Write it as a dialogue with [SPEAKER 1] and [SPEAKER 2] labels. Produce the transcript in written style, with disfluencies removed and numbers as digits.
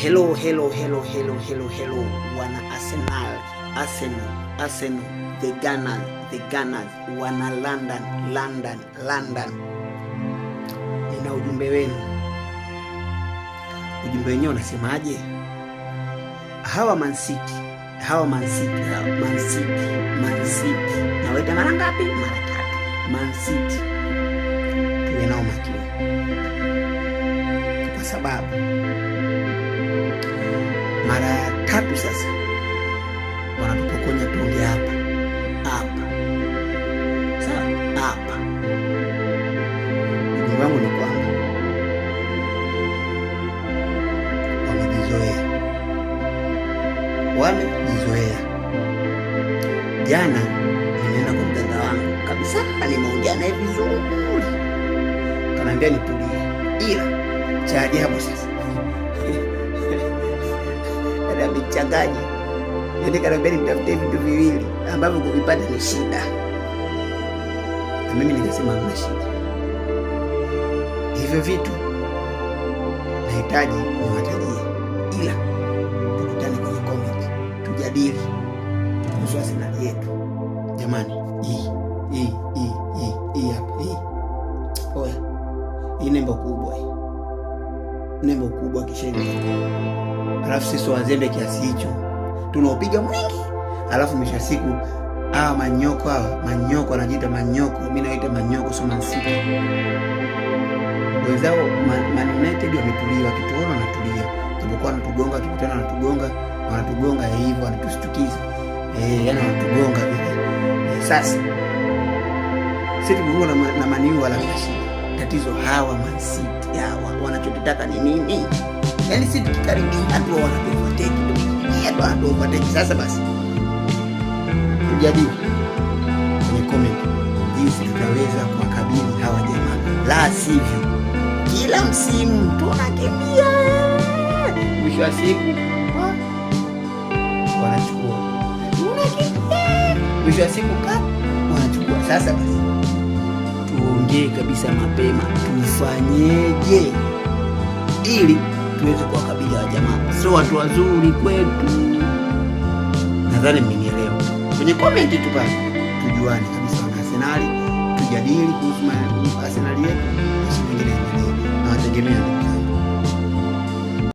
[SPEAKER 1] Hello, hello, hello, hello, hello, hello, wana Arsenal, Arsenal, Arsenal, the Gunners, the Gunners, wana London, London, London. Nina ujumbe wenu. Ujumbe wenyewe unasemaje? Hawa Man City, hawa Man City, hawa Man City, Man City, nawaita mara ngapi? Mara tatu. Man City tuwe nao makini, kwa sababu mara tatu sasa wanatupokonya tonge hapa hapa, sawa hapa. Ujumbe wangu ni kwamba wamejizoea, wamejizoea. Jana nimeenda kwa mganga wangu kabisa, nimeongea naye vizuri, kanaambia nitulie, ila cha ajabu sasa amechanganya, yaani kanaambia nitafute vitu viwili ambavyo kuvipata ni shida, na mimi nikasema hamna shida, hivyo vitu nahitaji niwatajie, ila tukutane kwenye comment tujadili kuhusu Arsenal yetu. Jamani, hii hii hii hii hii hapa hii, oya, hii nembo kubwa hii, nembo kubwa kishenzi. Alafu sisi wazembe kiasi hicho tunaopiga mwingi, alafu mwisho wa siku hawa manyoko, hawa manyoko wanajiita manyoko, mimi naita manyoko, sio Man City. Wenzao Man United wametulia, wakituona wanatulia, japokuwa wanatugonga, wakikutana wanatugonga, wanatugonga hivyo, wanatushtukiza yani wanatugonga vile. Sasa sisi tukigonga na Man U wala shida. Tatizo hawa Man City hawa wanachokitaka ni nini? Yaani sisi tukikaribia tu wanatu overtake, tukikaribia tu wanatu overtake. Sasa basi tujadili kwenye comment jinsi tutaweza kuwakabili hawa jamaa, la sivyo kila msimu tunakimbia, mwisho wa siku wanachukua, tunakimbia, mwisho wa siku wanachukua. Sasa basi tuongee kabisa mapema, tufanyeje ili tuweze kuwakabili hawa jamaa, sio watu wazuri kwetu. Nadhani mmenielewa. Kwenye comment tu pale tujuane kabisa, wana Arsenal, tujadili kuhusu Arsenal yetu, basi mengine endelee na wategemea.